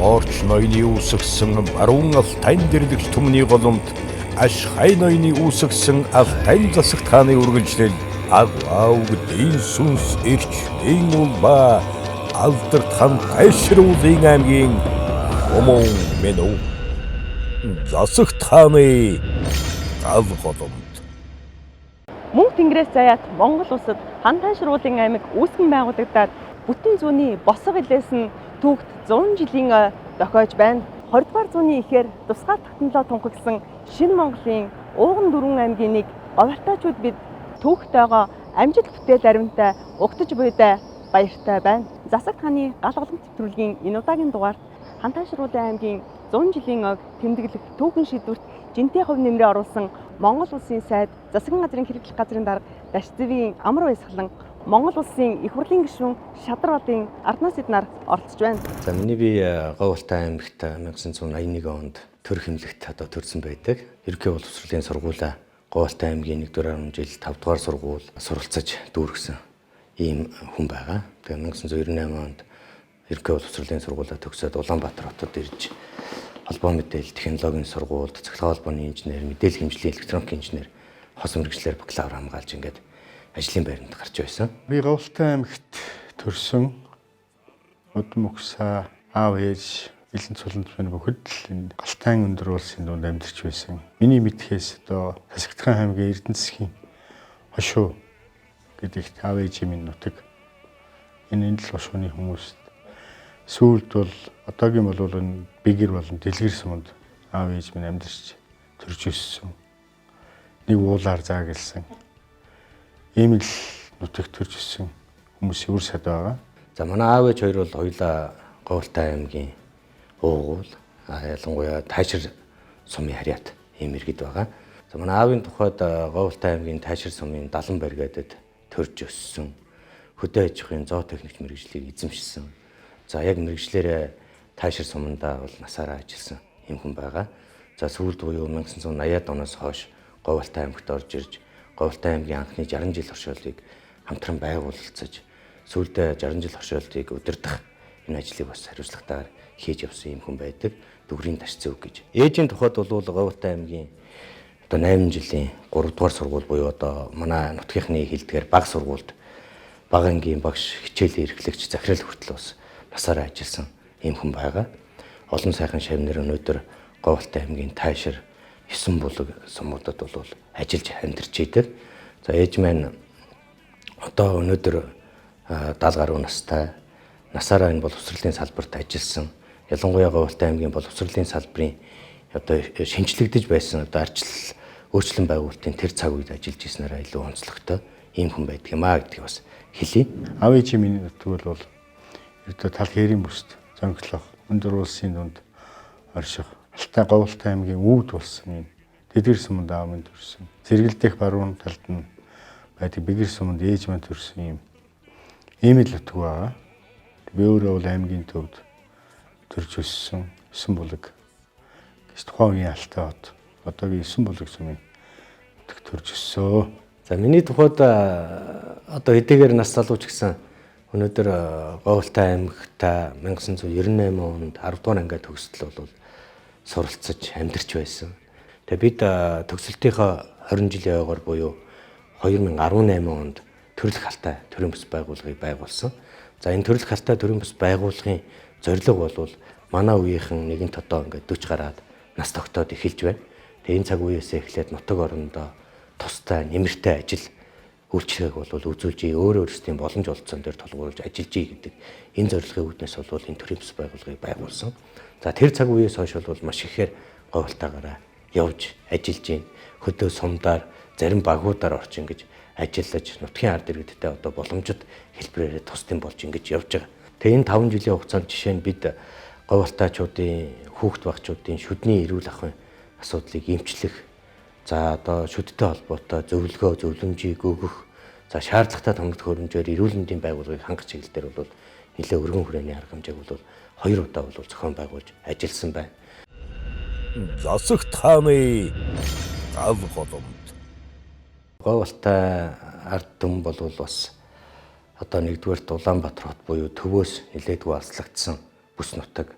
Боорч ноёны үүсгэсэн баруун Алтайн дэрлэгч түмний голомт Ашхай ноёны үүсгэсэн Алтайн засагт хааны үргэлжлэл Агвауг дийн сүнс ирч дийн улба алдарт хан Тайшруулын аймгийн Хомон Мену засагт хааны гал голомт. Мөнх Тэнгэрээс заяат Монгол улсад Хан Тайшруулын аймаг үүсгэн байгуулагдаад бүтэн зууны босго илээс нь түүхт 100 жилийн ой дохиож байна. 20 дугаар зууны ихээр тусгаар тогтнолоо тунхагласан шинэ Монголын ууган дөрвөн аймгийн нэг Говьалтайчууд бид түүхтэйгоо амжилт бүтээл аримтай угтаж буйдаа баяртай байна. Засагт хааны гал голомт нэвтрүүлгийн энэ удаагийн дугаарт Хан Тайшруулын аймгийн 100 жилийн ойг тэмдэглэх түүхэн шийдвэрт жинтэй хувь нэмрээ оруулсан Монгол улсын сайд, засгийн газрын хэрэглэх газрын дарга Дашцэвийн амар баясгалан Монгол улсын их хурлын гишүүн Шадар Бадын Арднаас эднар оролцож байна. За миний би Говьалтай аймагт 1981 онд төр хэмлэгт одоо төрсэн байдаг. Ерөнхий боловсролын сургуулаа Говьалтай аймгийн 1-р жил 5 дугаар сургууль суралцаж дүүргэсэн ийм хүн байгаа. Тэгээ 1998 онд ерөнхий боловсролын сургуулаа төгсөөд Улаанбаатар хотод ирж холбоо мэдээлэл технологийн сургуульд цахилгаан холбооны инженер, мэдээлэл хэмжлийн электроникийн инженер хос мэргэжлээр бакалавр хамгаалж ингээд ажлын байранд гарч байсан. Би Говьалтай аймагт төрсөн. Удам угсаа аав ээж элэн цуланд минь бүхэд л энэ Алтайн өндөр улсын дунд амьдарч байсан. Миний мэдхээс одоо Засагтхан аймгийн Эрдэнэ засгийн хошуу гэдэгт аав ээжийн минь нутаг энэ л хошууны хүмүүс сүүлд бол одоогийн бол энэ Бэгэр болон Дэлгэр суманд аав ээж минь амьдарч төрж өссөн. Нэг уулаар заагалсан. Ийм л нутагт төрж өссөн хүмүүсийн үр сад байгаа. За манай аав ээж хоёр бол хоёулаа Говьалтай аймгийн уугуул, ялангуяа Тайшир сумын харьяат ийм иргэд байгаа. За манай аавын тухайд Говьалтай аймгийн Тайшир сумын Далан бригадэд төрж өссөн. Хөдөө аж ахуйн зоотехникч мэргэжлийг эзэмшсэн. За яг мэргэжлээрээ Тайшир сумандаа бол насаараа ажилласан ийм хүн байгаа. За сүүлд буюу 1980-ад оноос хойш Говьалтай аймагт орж ирж Говьалтай аймгийн анхны 60 жил оршуулгыг хамтран байгуулалцаж сүүлдээ 60 жил оршуулгыг удирдах энэ ажлыг бас хариуцлагатайгаар хийж явсан юм хүн байдаг. Дүгрийн ташцэв гэж. Ээжийн тухайд бол Говьалтай аймгийн одоо 8 жилийн 3 дугаар сургууль буюу одоо манай нутгийнхны хэлдгээр баг сургуульд бага ангийн багш, хичээлийн эрхлэгч, захирал хүртэл бас насаараа ажилласан ийм хүн байгаа. Олон сайхан шавнар өнөөдөр Говьалтай аймгийн Тайшир 9 булаг сумуудад бол ажиллаж амьдарч идэг. За ээж маань одоо өнөөдөр 70 гаруй настай насаараа энэ боловсролын салбарт ажилласан. Ялангуяа Говьалтай аймгийн боловсролын салбарын одоо шинжлэгдэж байсан одоо арчлал өөрчлөн байгуулалтын тэр цаг үед ажиллаж ирснээрээ илүү онцлогтой ийм хүн байдаг юм а гэдгийг бас хэлье. Аав ээжийн миний нутаг бол ердөө тал хээрийн бүст зонхлох өндөр улсын дунд орших Алтай Говьалтай аймгийн өвд болсон юм. Тэдгэр суманд аав минь төрсөн. Зэргэлдэх баруун талд нь байдаг Бэгэр суманд ээж маань төрсөн юм. Ийм л нутаг байгаа. Би өөрөө бол аймгийн төвд төрж өссөн. 9 булаг гэж тухайн үеийн Алтай хот одоогийн 9 булаг сумын нутагт төрж өссөө. За миний тухайд одоо хэдийгээр нас залуу ч гэсэн өнөөдөр Говьалтай аймагта 1998 онд 10 дугаар ангиа төгсдөл бол суралцаж амьдарч байсан. Тэгээ бид төгсөлтийнхөө 20 жилийн ойгоор буюу 2018 онд төрөлх алтай төрийн бас байгууллагыг байгуулсан. За энэ төрөлх алтай төрийн бас байгууллагын зорилго бол манай үеийнхэн нэгэнт одоо ингээд 40 гараад нас тогтоод эхэлж байна. Тэгээ энэ цаг үеэсээ эхлээд нутаг орондоо тустай нэмэртэй ажил үйлчлэгийг бол үзүүлж өөрөө өөрсдийн боломж олцсон дээр тулгуурлаж ажиллаж гэдэг энэ зорилгын үүднээс бол энэ төрийн бас байгууллагыг байгуулсан. За тэр цаг үеэс хойш бол маш ихээр Говьалтайгаараа явж ажиллаж байна. Хөдөө сумдаар зарим багуудаар орч ингэж ажиллаж нутгийн ард иргэдтэй одоо боломжит хэлбэрээр тусдын болж ингэж явж байгаа. Тэгээ энэ 5 жилийн хугацаанд жишээ нь бид Говьалтайчуудын хүүхд багчуудын шүдний эрүүл ахуйн асуудлыг эмчлэх, за одоо шүдтэй холбоотой зөвлөгөө, зөвлөмжийг өгөх, за шаардлагатай томилт хөрөмжөөр эрүүл мэндийн байгууллагыг хангах чиглэл дээр бол нэлээд өргөн хүрээний арга хэмжээг бол 2 удаа бол зохион байгуулж ажилласан байна. Засагт хааны гал голомт. Говьалтай ард түмэн бол бас одоо нэгдүгээрт Улаанбаатар хот буюу төвөөс нэлээдгүй алслагдсан бүс нутаг.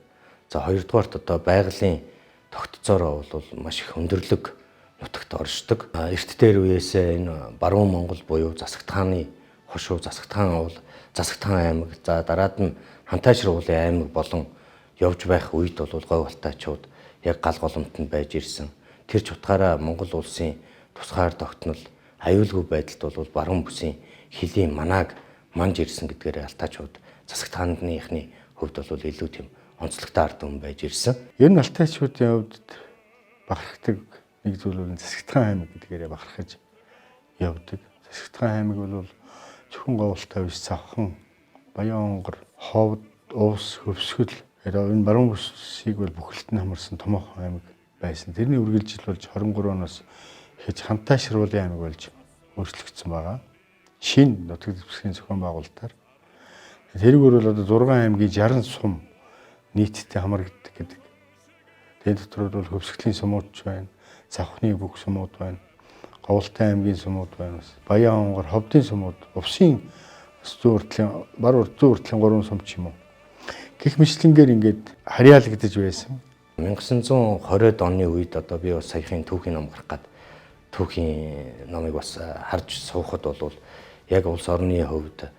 За, хоёрдугаарт одоо байгалийн тогтцоороо бол маш их өндөрлөг нутагт оршдог. Эрт дээр үеэсээ энэ баруун Монгол буюу Засагт хааны хошуу, Засагт хаан уул, Засагт хаан аймаг, за дараад нь Хантайшир уулын аймаг болон явж байх үед бол Говь Алтайчууд яг гал голомтонд байж ирсэн. Тэр ч утгаараа Монгол улсын тусгаар тогтнол аюулгүй байдалд бол баруун бүсийн хөлийн манааг манж ирсэн гэдгээр Алтайчууд Засагт хааныхны хувьд бол илүү тийм онцлогтой ард түмэн байж ирсэн. Ер нь Алтайчуудын хувьд бахархдаг нэг зүйл бол Засагт хаан аймаг гэдгээрээ бахархаж явдаг. Засагт хаан аймаг бол зөвхөн Говьалтай биш, Завхан, Баян-Онгор, Ховд, Увс, Хөвсгөл энэ баруун бүсийг бол бүхэлд нь хамарсан томоохон аймаг байсан. Тэрний үргэлжил болж 23 оноос эхэлж Хантайшруулын аймаг болж өөрчлөгдсөн байгаа. Шинэ нутаг дэвсгэрийн зохион байгуулалтаар. Тэрүүгээр бол одоо 6 аймгийн 60 сум нийтдээ хамрагддаг гэдэг. Тэр дотор бол Хөвсгөлийн сумууд ч байна, Завхны бүх сумууд байна, Говьалтай аймгийн сумууд байна, бас Баян-Онгор, Ховдын сумууд, Увсын зүүн уртлын, бар зүүн уртлын 3 сум ч юм уу. Гэх мэтлэнгээр ингээд харьяалагдаж байсан. 1920-од оны үед одоо би бас саяхын түүхийн ном гарах гад түүхийн номыг бас харж суухад бол яг улс орны хувьд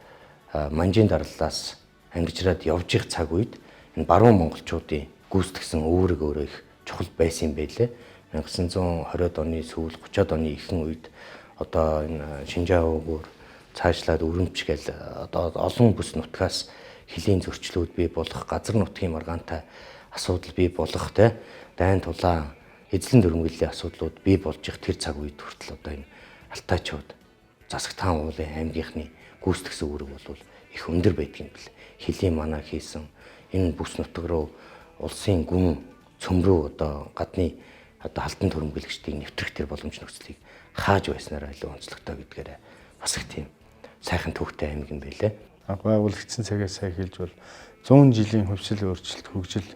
манжийн дарлаас ангижраад явж их цаг үед энэ баруун монголчуудын гүйцэтгсэн үүрэг өөрөө их чухал байсан юм байлээ. 1920-од оны сүүл 30-од оны ихэнх үед одоо энэ Шинжаан уугуур цаашлаад Өрөмч гэл одоо олон бүс нутгаас хөлийн зөрчлүүд бий болох, газар нутгийн маргаантай асуудал бий болох, те дайн тулаан, эзлэн дөрмөглөлийн асуудлууд бий болж их тэр цаг үед хүртэл одоо энэ Алтайчууд Засагт хаан уулын аймгийнхны гүйцэтгсэн үүрэг бол их өндөр байдаг юм бэл. Хөлийн манаа хийсэн энэ бүс нутаг руу улсын гүн цөм рүү одоо гадны одоо алтан төрөмгөлөгчдийг нэвтрэх тэр боломж нөхцөлийг хааж байснараа илүү онцлогтой гэдгээр бас их тийм сайхан түүхтэй аймаг юм байлээ. Анх байгуулагдсан цагаас эхэлж бол 100 жилийн хувьсэл өөрчлөлт, хөгжил,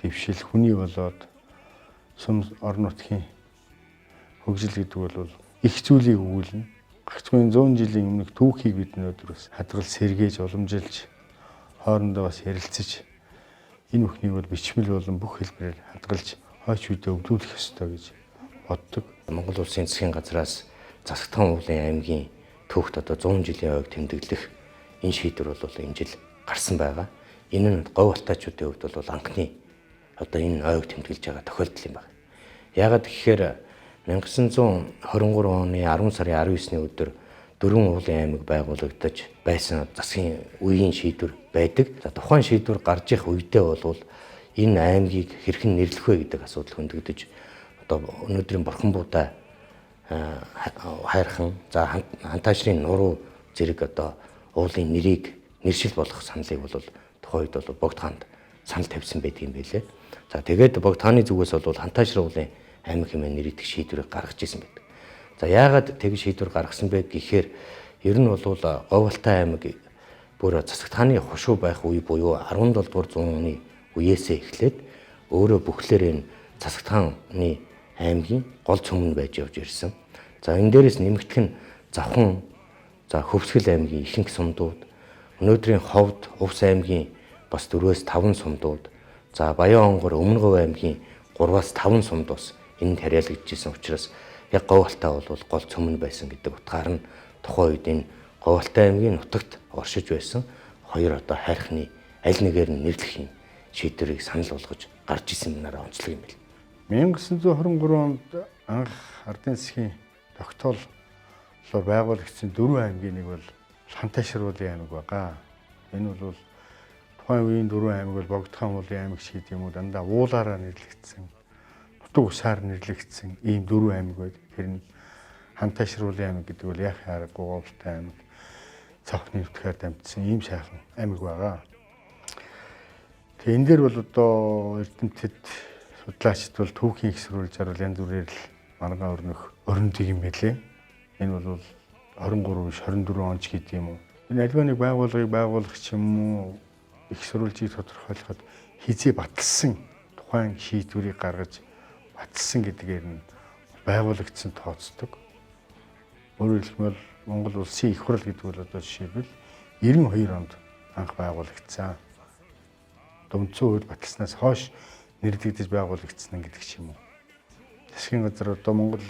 дэвшил, хүний болоод сум орон нутгийн хөгжил гэдэг бол их зүйлийг өгүүлнэ. Гагцхүүн 100 жилийн өмнөх түүхийг бид өнөөдөр бас хадгал сэргээж, уламжилж, хоорондоо бас ярилцаж энэ бүхнийг бол бичмэл болон бүх хэлбэрээр хадгалж хойч үедээ өвлүүлэх ёстой гэж боддог. Монгол улсын засгийн газраас Засагт хаан уулын аймгийн түүхт одоо 100 жилийн ойг тэмдэглэх энэ шийдвэр бол энэ жил гарсан байгаа. Энэ нь Говь Алтайчуудын хувьд бол анхны одоо энэ ойг тэмдэглэж байгаа тохиолдол юм байна. Яагаад гэхээр 1923 оны 10 сарын 19-ний өдөр дөрвөн уулын аймаг байгуулагдаж байсан засгийн үеийн шийдвэр байдаг. За, тухайн шийдвэр гарч их үедээ бол энэ аймгийг хэрхэн нэрлэх вэ гэдэг асуудал хөндөгдөж одоо өнөөдрийн Бурхан буудай хайрхан, за Хантайшрын нуруу зэрэг одоо уулын нэрийг нэршил болгох саналыг бол тухайн үед бол Богд хаанд санал тавьсан байдаг юм байлээ. За, тэгээд Богд хааны зүгээс бол Хантайшир уулын аймаг хэмээн нэрийдэх шийдвэрийг гаргаж ирсэн байдаг. За, яагаад тэг шийдвэр гаргасан бэ гэхээр ер нь бол Говьалтай аймаг бүр Засагт хааны хошуу байх үе буюу 17 дугаар зууны үеэсээ эхлээд өөрөө бүхлээр энэ Засагт хааны аймгийн гол цөм нь байж явж ирсэн. За, энэ дээрээс нэмэгдэх нь Завхан, за Хөвсгөл аймгийн ихэнх сумдууд, өнөөдрийн Ховд, Увс аймгийн бас 4-5 сумдууд, за Баян-Онгор, Өмнө Говь аймгийн 3-5 сумд бас энд харьяалагдчихсан учраас яг Говьалтай бол гол цөм нь байсан гэдэг утгаар нь тухайн үед энэ Говьалтай аймгийн нутагт оршиж байсан хоёр одоо хайрхны аль нэгээр нь нэрлэх юм шийдвэрийг санал болгож гарч исэн юмнараа онцлог юм байна. 1923 онд анх ардын засгийн тогтооллоор байгуулагдсан дөрвөн аймгийн нэг бол Хантайшруулын аймаг байгаа. Энэ бол тухайн үеийн дөрвөн аймаг бол Богдхан уулын аймаг шиг гэдэг юм уу, дандаа уулаараа нэрлэгдсэн, нутаг усаар нэрлэгдсэн ийм дөрвөн аймаг байдаг. Тэр нь Хантайшруулын аймаг гэдэг бол яах аргагүй Говьалтай аймаг цавхны нутгаар дамжсан ийм сайхан аймаг байгаа. Тэгээ энэ дээр бол одоо эрдэмтэд судлаачид бол түүхийн их сурвалжаар бол янз бүрээр л маргаан өрнөх өрнөдөг юм байлээ. Энэ бол 23 биш 24 он ч гэдэг юм уу. Энэ альва нэг байгууллагыг байгуулах ч юм уу их сурвалжийг тодорхойлоход хизээ баталсан тухайн шийдвэрийг гаргаж баталсан гэдгээр нь байгуулагдсан тооцдог. Өөрөөр хэлбэл Монгол улсын их хурал гэдэг бол одоо жишээлбэл 92 онд анх байгуулагдсан. Одоо үндсэн хууль баталснаас хойш нэрлэгдэж байгуулагдсан гэдэг ч юм уу. Засгийн газар одоо Монгол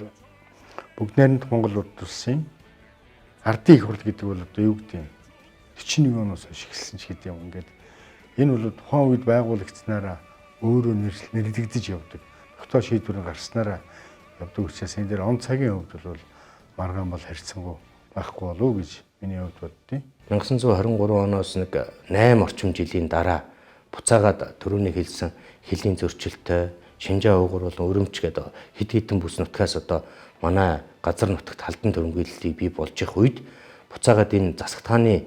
бүгд найрамдах Монгол улсын ардын их хурл гэдэг бол одоо юу гэдэг юм? 41 оноос хойш эхэлсэн ч гэдэг юм. Ингээд энэ бол тухайн үед байгуулагдсанараа өөрөө нэрлэгдэж явдаг. Тогтоо шийдвэр нь гарснараа явдаг учраас энэ дээр он цагийн хувьд бол маргаан бол харьцангуй байхгүй болов уу гэж миний хувьд боддیں۔ 1923 оноос нэг 8 орчим жилийн дараа буцаагаад төрөүний хэлсэн хөлийн зөрчилтэй Шинжаа уугур болон өрөмч гэдэг хэд хэдэн бүс нутгаас одоо манай газар нутагт халдан төрөмгийллийг бий болж их үед буцаагаад энэ Засагтхааны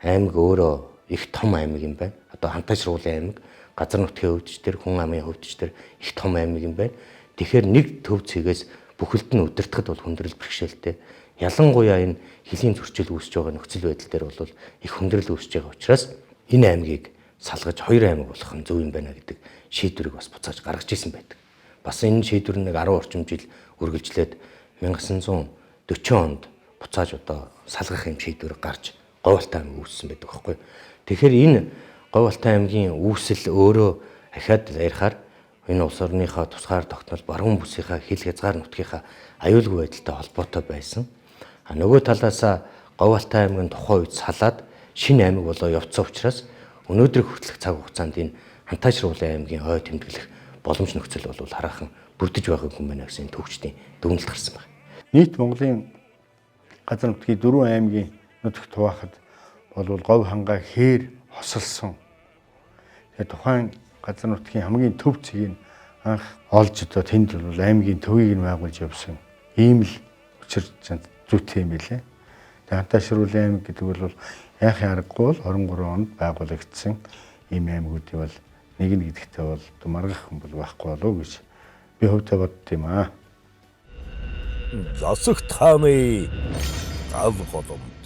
аймаг өөрөө их том аймаг юм байна. Одоо Хантайшруулын аймаг газар нутгийн хувьд ч тэр хүн амын хувьд ч тэр их том аймаг юм байна. Тэгэхээр нэг төв цэгээс бүхэлд нь удирдахад бол хүндрэл бэрхшээлтэй. Ялангуяа энэ хөлийн зөрчил үүсэж байгаа нөхцөл байдал дээр бол их хүндрэл үүсэж байгаа учраас энэ аймгийг салгаж хоёр аймаг болох нь зөв юм байна гэдэг шийдвэрийг бас буцааж гаргаж исэн байдаг. Бас энэ шийдвэр нэг 10 орчим жил үргэлжлээд 1940 онд буцааж одоо салгах юм шийдвэр гарч Говьалтай аймаг үүссэн байдаг байхгүй. Тэгэхээр энэ Говьалтай аймгийн үүсэл өөрөө ахиад ярихаар энэ улс орныхоо тусгаар тогтнол баруун бүсийнхаа хил хязгаар нутгийнхаа аюулгүй байдалтай холбоотой байсан. А нөгөө талаасаа Говьалтай аймаг нь тухайн үед салаад шинэ аймаг болоо явцсан учраас өнөөдрийг хүртэлх цаг хугацаанд энэ Хантайшруулын аймгийн ой тэмдэглэх боломж нөхцөл бол хараахан бүрдэж байгаа юм байна гэсэн төвчдийн дүгнэлт гарсан байна. Нийт Монголын газар нутгийн 4 аймгийн нутагт хуваахад бол Говь хангаа хээр хосолсон. Тэгээ тухайн газар нутгийн хамгийн төв цэгийг анх олж одоо тэнд бол аймгийн төвийг нь байгуулж явсан. Ийм л учир зүйтэй юм билээ. Тэгээ Хантайшруулын аймаг гэдэг бол яахын аргагүй бол 23 онд байгуулагдсан ийм аймагуудын бол нэг нь гэдэгтээ бол маргах хүн бол байхгүй болов гэж би хувьдаа бодд юм аа. Засагт хааны гал голомт.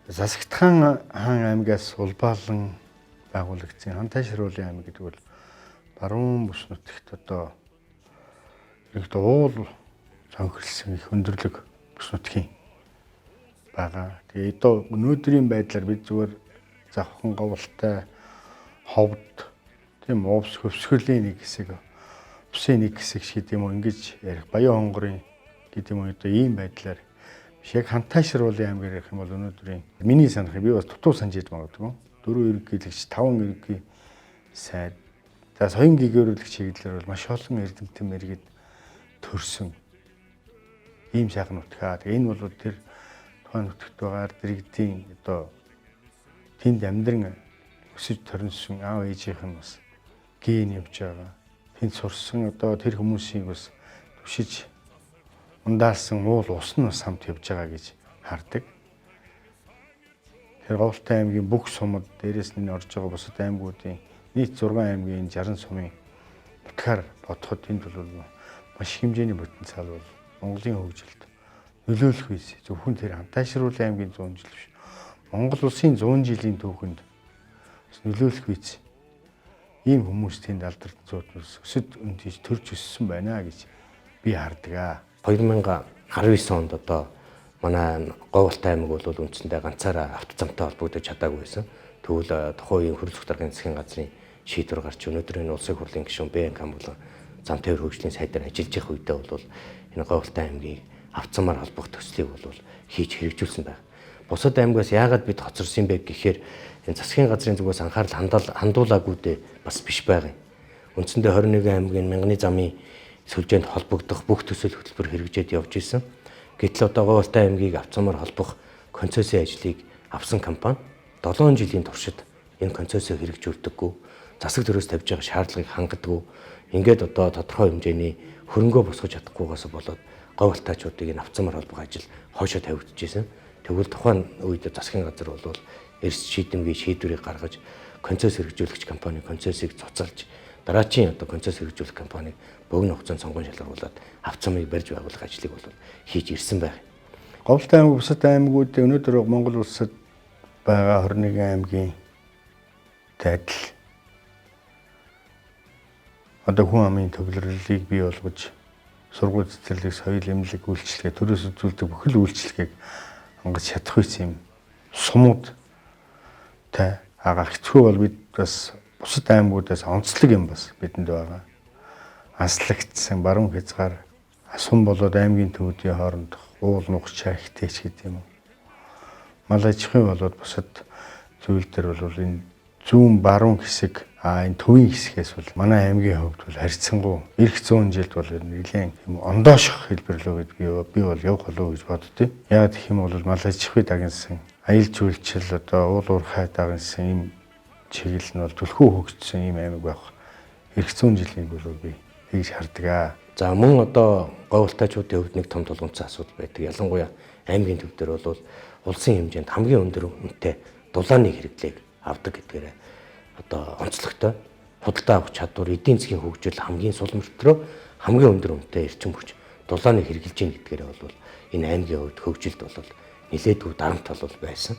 Засагт хаан хаан аймагаас улбаалан байгуулагдсан Хантайшруулын аймаг гэдэг бол баруун бүс нутагт одоо ерөнхийдөө уул цонхорлсон их өндөрлөг бүс нутгийн байгаа. Тэгээ одоо өнөөдрийн байдлаар бид зүгээр завхан говьлтай ховд тийм увс хөвсгөлийн нэг хэсэг, усын нэг хэсэг шиг гэдэг юм уу ингэж ярих Баян хонгорын гэдэг юм уу одоо ийм байдлаар биш. Яг Хантайшруулын аймгаар ярих юм бол өнөөдрийн миний санах би бас дутуу санаж иж магадгүй. 4 ерөнхийлөгч, 5 ерөнхий сайд, за соён гэгээрүүлэх чиглэлээр бол маш олон эрдэмтэн мэргэд төрсөн ийм сайхан нутгаа. Тэгээ энэ бол тэр тухайн нутагт байгаа ард иргэдийн одоо тэнд амьдран өсөж торнсон аав ээжийнх нь бас ген явж байгаа. Тэнд сурсан одоо тэр хүмүүсийг бас түшиж ундаалсан уул ус нь бас хамт явж байгаа гэж хардаг. Тэр Говьалтай аймгийн бүх сумад дээрээс нь орж байгаа бусад аймагуудын нийт 6 аймгийн 60 сумын нутгаар бодоход энд бол маш их хэмжээний потенциал бол Монголын хөгжилд нөлөөлөх үйс. Зөвхөн тэр Хантайшруулын аймгийн 100 жил биш. Монгол улсын 100 жилийн түүхэнд бас нөлөөлөх үйс. Ийм хүмүүс тэнд алдарт зууднаас өсөд өнтөж төрж өссөн байна гэж би хардаг аа. 2019 онд одоо манай Говьалтай аймаг бол үндсэндээ ганцаараа автозамтай холбогдож чадаагүй байсан. Тэгвэл тухайн үеийн хөрөлцөх даргын засгийн газрын шийдвэр гарч өнөөдөр энэ улсын хурлын гишүүн БНК болон зам тээвэр хөгжлийн сайдаар ажиллаж явах үедээ бол энэ Говьалтай аймгийг автозамаар холбох төслийг бол хийж хэрэгжүүлсэн байна. Бусад аймгаас яагаад бид хоцорсон юм бэ гэхээр энэ засгийн газрын зүгээс анхаарал хандуулаагүй дээ бас биш байгаа юм. Үндсэндээ 21 аймгийн мянганы замын сүлжээнд холбогдох бүх төсөл хөтөлбөр хэрэгжээд явж исэн. Гэтэл одоо Говьалтай аймгийг автозамаар холбох концессийн ажлыг авсан компани 7 жилийн туршид энэ концессийг хэрэгжүүлдэггүй, засаг төрөөс тавьж байгаа шаардлагыг хангадаггүй. Ингээд одоо тодорхой хэмжээний хөрөнгөө босгож чадахгүйгээс болоод Говьалтайчуудыг энэ автозамаар холбох ажил хойшоо тавигдчихсэн. Тэгвэл тухайн үед засгийн газар бол эрс шийдэмгий шийдвэрийг гаргаж концесс хэрэгжүүлэгч компани концессийг цуцалж дараачийн одоо концесс хэрэгжүүлэх компаниг богино хугацаанд сонгон шалгаруулад автозамыг барьж байгуулах ажлыг бол хийж ирсэн байх. Говьалтай аймаг бусад аймагууд өнөөдөр Монгол улсад байгаа 21 аймгийн адил одоо хүн амын төвлөрлөлийг бий болгож сургууль цэцэрлэг, соёл, эмнэлэг үйлчилгээ, төрөөс үзүүлдэг бүхэл үйлчилгээг хангаж чадах үйс юм сумууд та агаа хэцүү бол бид бас Бусад аймагуудаас онцлог юм бас бидэнд байгаа. Аслагдсан баруун хязгаар сум болоод аймгийн төвүүдийн хоорондох уул нугчаа ихтэйч гэдэг юм уу. Мал аж ахуйн болоод бусад зүйл дээр бол энэ зүүн баруун хэсэг энэ төвийн хэсгээс бол манай аймгийн хувьд бол харьцангуй эх 100 жилд бол нэлээд юм ондоошох хэлбэрлөө гэдгийг би бол явах болов гэж боддیں۔ Яг гэх юм бол мал аж ахуй дагнсан, аялал жуулчлал одоо уул уурхай дагнсан ийм чиглэл нь бол түлхүү хөгжсөн ийм аймаг байх. Эх 100 жилийн бол би тэгж хардаг аа. За мөн одоо говьлтайчуудын хувьд нэг том тулгымцсан асуудал байдаг. Ялангуяа аймгийн төв дээр бол улсын хэмжээнд хамгийн өндөр үнэтэй дулааны хэрэглээг авдаг гэдгээрээ одоо онцлогтой. Худалдаа авах чадвар, эдийн засгийн хөгжил хамгийн сул мөртлөө хамгийн өндөр үнэтэй эрчим хүч дулааны хэрэглэж гин гэдгээрээ бол энэ аймгийн хувьд хөгжилд бол нэлээдгүй дарамт бол байсан.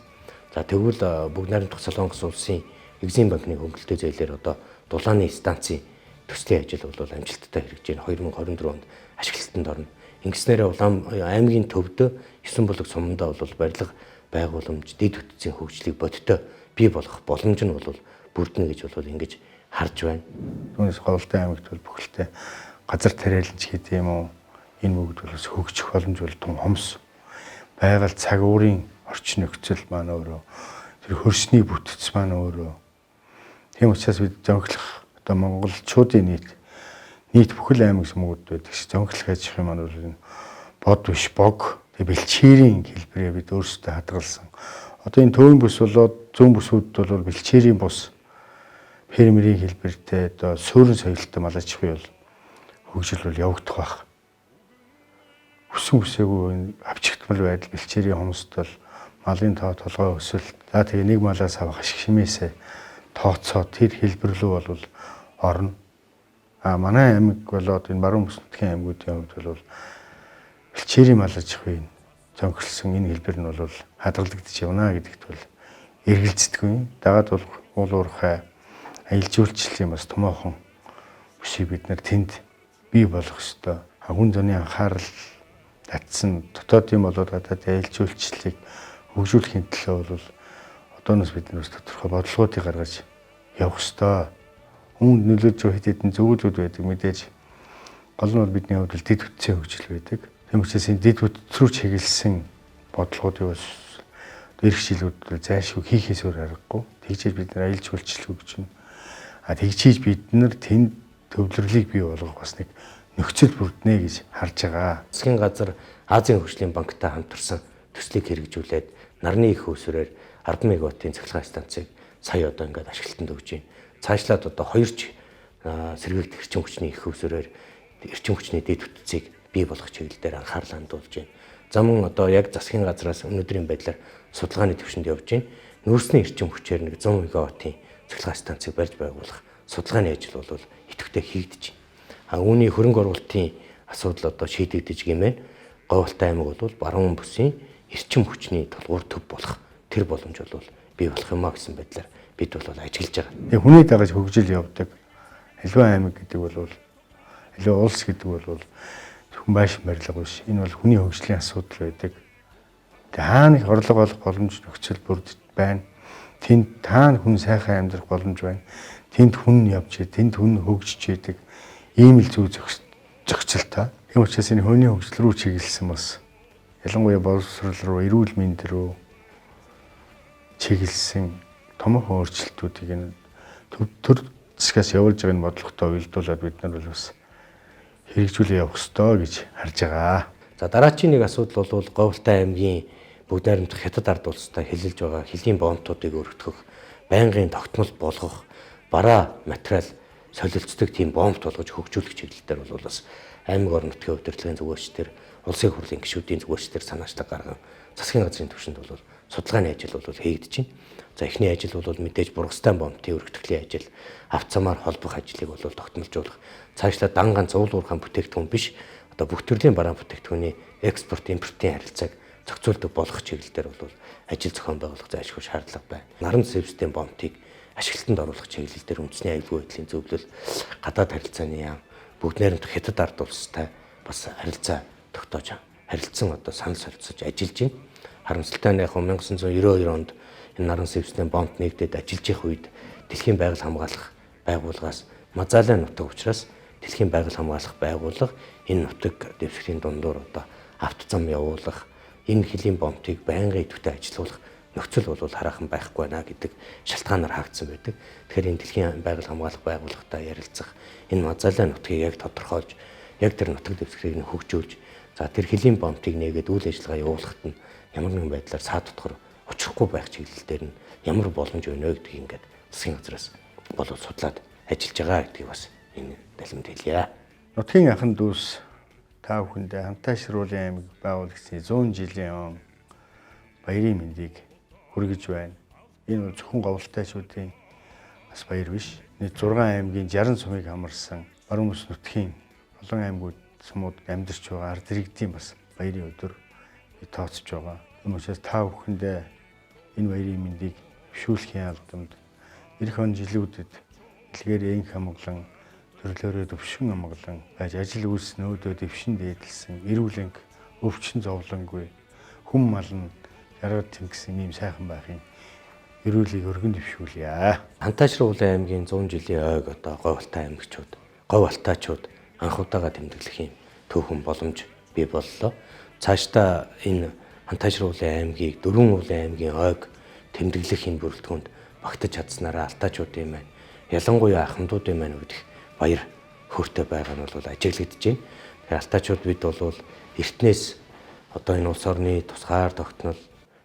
За тэгвэл бүгд найрамдах Солонгос улсын Экзим банкны хөнгөлөлттэй зээлээр одоо дулааны станцын төслийн ажил бол амжилттай хэрэгжиж байна. 2024 онд ашиглалтанд орно. Ингэснээрээ улаан аймгийн төвд 9 булаг сумандаа бол барилга байгууламж, дэд бүтцийн хөгжлийг бодиттой бий болгох боломж нь бол бүрдэнэ гэж бол ингэж харж байна. Түүнээс Говьлтай аймагт бол бүхэлдээ газар тариаланч гэдэг юм уу, энэ бүгд бол хөгжих боломж бол тун хомс. Байгаль цаг уурын орчин нөхцөл маань өөрөө, тэр хөрсний бүтэц маань өөрөө. Тийм учраас бид зөнхлөх одоо монголчуудын нийт бүхэл аймаг сүмүүд байдаг ш. Зөнхлөх аж ахуйн маань бол энэ бод биш бог бэлчээрийн хэлбэрээ бид өөрсдөө хадгалсан. Одоо энэ төвийн бүс болоод зүүн бүсүүд бол бэлчээрийн бус фермерийн хэлбэртэй одоо суурин соёлтой мал аж ахуй бол хөгжил бол явагдах байх. Хүсэн хүсээгүй энэ авчигдмал байдал бэлчээрийн хомсд бол малын тоо толгой өсөлт. За тэгээ нэг малаас авах ашиг шимээсээ тооцоо тэр хэлбэр рүү бол орно. А манай аймаг болоод энэ баруун бүс нутгийн аймагуудын хувьд бол бэлчээрийн мал аж ахуйн зөнхөлсөн энэ хэлбэр нь бол хадгалагдаж явна гэдэгт бол эргэлздэггүй. Дагаад бол уул уурхай аялал жуулчлалын бас томоохон бүсийг бид нар тэнд бий болгох ёстой. Хүн зуны анхаарал татсан дотоодын болоод гадаадын аялал жуулчлалыг хөгжүүлэхийн төлөө бол одооноос бид нар бас тодорхой бодлогоодыг гаргаж явах ёстой. Үүнд нөлөөлж байгаа хэд хэдэн зөвлөлүүд байдаг мэдээж. Гол нь бол бидний хувьд бол дэд бүтцийн хөгжил байдаг. Тийм учраас энэ дэд бүтц рүү чиглэсэн бодлогоодыг бас эх жилүүд зайлшгүй хийхээс өөр аргагүй. Тэгжээж бид нар аялал жуулчлал хөгжинэ. А тэгжээж бид нар тэнд төвлөрлийг бий болгох бас нэг нөхцөл бүрднэ гэж харж байгаа. Засгийн газар Азийн хөгжлийн банктай хамтарсан төслийг хэрэгжүүлээд нарны их усрээр 10 мегаваттын цахилгаан станцыг сая одоо ингээд ашиглалтанд өгч байна. Цаашлаад одоо хоёр ч сэргээгдэх эрчим хүчний их усрээр эрчим хүчний дэд бүтцийг бий болгох чиглэл дээр анхаарал хандуулж байна. За мөн одоо яг засгийн газраас өнөөдрийн байдлаар судалгааны түвшинд явж байна. Нүүрсний эрчим хүчээр нэг 100 мегаваттын цахилгаан станцыг барьж байгуулах судалгааны ажил бол идэвхтэй хийгдэж байна. А үүний хөрөнгө оруулалтын асуудал одоо шийдэгдэж гэмээр Говьлтай аймаг бол баруун бүсийн эрчим хүчний тулгуур төв болох тэр боломж бол бий болох юм а гэсэн байдлаар бид бол ажиглаж байгаа. Тэгээ хүний дагаж хөгжил явдаг. Аливаа аймаг гэдэг бол аливаа улс гэдэг бол зөвхөн байшин барилга биш. Энэ бол хүний хөгжлийн асуудал байдаг. Тэгээ хаана их орлого олох боломж нөхцөл бүрдэж байна. Тэнд таана хүн сайхан амьдрах боломж байна. Тэнд хүн явж, тэнд хүн хөгжиж идэг. Ийм л зүй зохицолтой. Тийм учраас энэ хүний хөгжил рүү чиглэсэн бас ялангуяа боловсрол руу, эрүүл мэнд рүү чиглэсэн томоохон өөрчлөлтүүдийг энэ төр засгаас явуулж байгаа энэ бодлоготой уялдуулаад бид нар бол бас хэрэгжүүлээ явах ёстой гэж харж байгаа. За дараачийн нэг асуудал бол Говьлтай аймгийн бүгд найрамдах Хятад ард улстай хилэлж байгаа хөлийн бомтуудыг өргөтгөх, байнгын тогтмол болгох, бараа материал солилцдог тийм бомбт болгож хөгжүүлэх чиглэл дээр бол бас аймаг орон нутгийн удирдлагын зүгөөчдөр, улсын хурлын гишүүдийн зүгөөчдөр санаачлаг гарган засгийн газрын түвшинд бол судалгааны ажил бол хийгдэж байна. За эхний ажил бол мэдээж Бургастай бомбтын өргөтгөлийн ажил, авцамаар холбох ажлыг бол тогтмолжуулах, цаашлаа дан ганц уул уурхайн бүтээгдэхүүн биш, одоо бүх төрлийн бараа бүтээгдэхүүний экспорт, импортын харилцааг зохицуулдаг болгох чиглэл дээр бол ажил зохион байгуулах зайлшгүй шаардлага байна. Наран сэвсдийн бомбтыг ашиглалтанд оруулах чиглэл дээр үндэсний аюулгүй байдлын зөвлөл, гадаад харилцааны яам, бүгд найрамдах Хятад ард улстай бас харилцаа тогтоож харилцсан одоо санал солилцож ажиллаж байна. Харамсалтай нь яг 1992 онд энэ наран сэвсдийн бомб нэгдээд ажиллаж явах үед Дэлхийн байгаль хамгаалах байгууллагаас Мазалай нутаг учраас Дэлхийн байгаль хамгаалах байгууллага энэ нутаг дэвсгэрийн дундуур одоо автозам явуулах, энэ хөлийн бомтыг байнгын идэвхтэй ажилуулах нөхцөл бол хараахан байхгүй байна гэдэг шалтгаанаар хаагдсан байдаг. Тэгэхээр энэ Дэлхийн байгаль хамгаалах байгууллагатай ярилцах, энэ Мазалай нутгийг яг тодорхойлж, яг тэр нутаг дэвсгэрийг нь хөгжүүлж, за тэр хөлийн бомтыг нээгээд үйл ажиллагаа явуулахад нь ямар нэгэн байдлаар цаад дотор учрахгүй байх чиглэл дээр нь ямар боломж байна вэ гэдгийг ингээд засгийн газраас болов судлаад ажиллаж байгаа гэдгийг бас энэ далимд хэлье. Нутгийн ахан дүүс та бүхэндээ Хантайшруулын аймаг байгуулагдсны 100 жилийн он баярын мэндийг хүргэж байна. Энэ бол зөвхөн говьлтайчуудын бас баяр биш. Нийт 6 аймгийн 60 сумыг хамарсан баруун бүс нутгийн олон аймагуд сумууд амьдарч байгаа ард иргэдийн бас баярын өдөр тооцож байгаа. Энэ учраас та бүхэндээ энэ баярын мэндийг дэвшүүлэхийн албанд эх он жилүүдэд дэлгээр энх амгалан төрлөөрөө төвшин амгалан байж ажил үйлс нөөдөө дэвшин дээдэлсэн эрүүл энх өвчин зовлонгүй хүм мал нь жаргад тэнгисэн ийм сайхан байхын эрүүлийг өргөн дэвшүүлье. Хантайшруулын аймгийн 100 жилийн ойг одоо Говьалтай аймагчууд, Говьалтайчууд анх удаага тэмдэглэх юм түүхэн боломж бий боллоо. Цаашдаа энэ Хантайшруулын аймгийг дөрвөн уулын аймгийн ойг тэмдэглэх энэ бүрэлдэхүүнд багтаж чадсанараа алтайчуудын маань ялангуяа ахмадуудын маань хувьд их баяр хөөртэй байгаа нь бол ажиглагдаж байна. Тэгэхээр алтайчууд бид бол эртнээс одоо энэ улс орны тусгаар тогтнол,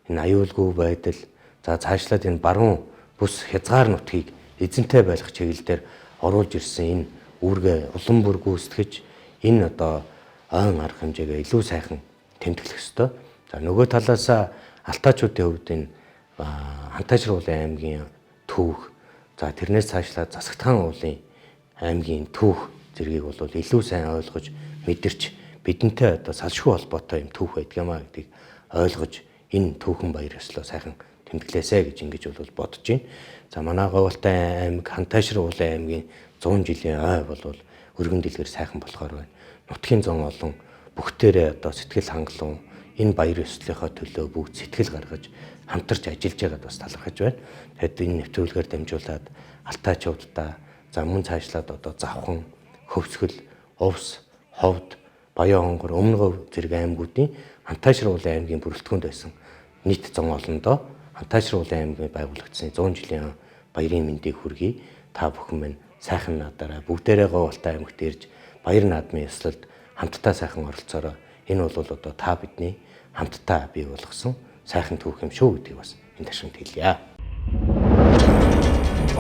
энэ аюулгүй байдал, за цаашлаад энэ баруун бүс хязгаар нутгийг эзэнтэй байх чиглэл дээр оруулж ирсэн энэ үүргээ улам бүр гүйцэтгэж энэ одоо ойн арга хэмжээгээ илүү сайхан тэмдэглэх ёстой. За нөгөө талаас алтайчуудын хувьд энэ Хантайшруулын аймгийн түүх, за тэрнээс цаашлаад Засагтхан уулын аймгийн түүх зэргийг бол илүү сайн ойлгож мэдэрч бидэнтэй одоо салшгүй холбоотой юм түүх байдаг юм а гэдгийг ойлгож энэ түүхэн баяр ёслоо сайхан тэмдэглээсэ гэж ингэж бол бодож байна. За манай Говьалтай аймаг Хантайшир уулын аймгийн 100 жилийн ой бол өргөн дэлгэр сайхан болохоор байна. Нутгийн зон олон бүгдээрээ одоо сэтгэл хангалуун энэ баяр ёслолынхоо төлөө бүгд сэтгэл гаргаж хамтарч ажиллаж байгаад бас талархаж байна. Тэгэд энэ нэвтрүүлгээр дамжуулаад алтайчуудаа за мөн цаашлаад одоо Завхан, Хөвсгөл, Увс, Ховд, Баян хонгор, Өмнө Говь зэрэг аймагуудын Хантайшир уулын аймгийн бүрэлдэхүүнд байсан нийт зон олондоо Хантайшир уулын аймгийн байгуулагдсны 100 жилийн баярын мэндийг хүргэе. Та бүхэн минь сайхан наадаарай. Бүгдээрээ Говьалтай аймагт ирж баяр наадмын ёслолд хамтдаа сайхан оролцоорой. Энэ бол одоо та бидний хамтдаа бий болгосон сайхан түүх юм шүү гэдгийг бас энэ ташрамт хэлье.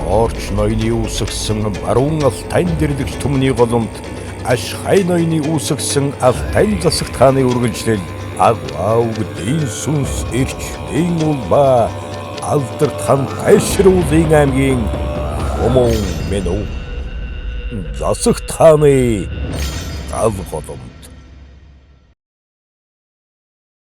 Доорч ноёны үүсгэсэн баруун Алтайн дэрлэгч түмний голомт Ашхай ноёны үүсгэсэн Алтайн засагт хааны үргэлжлэл Агвауг дийн сүнс ирч дийн улба алдарт хан Тайшруулын аймгийн Хомон Мену засагт хааны гал голомт.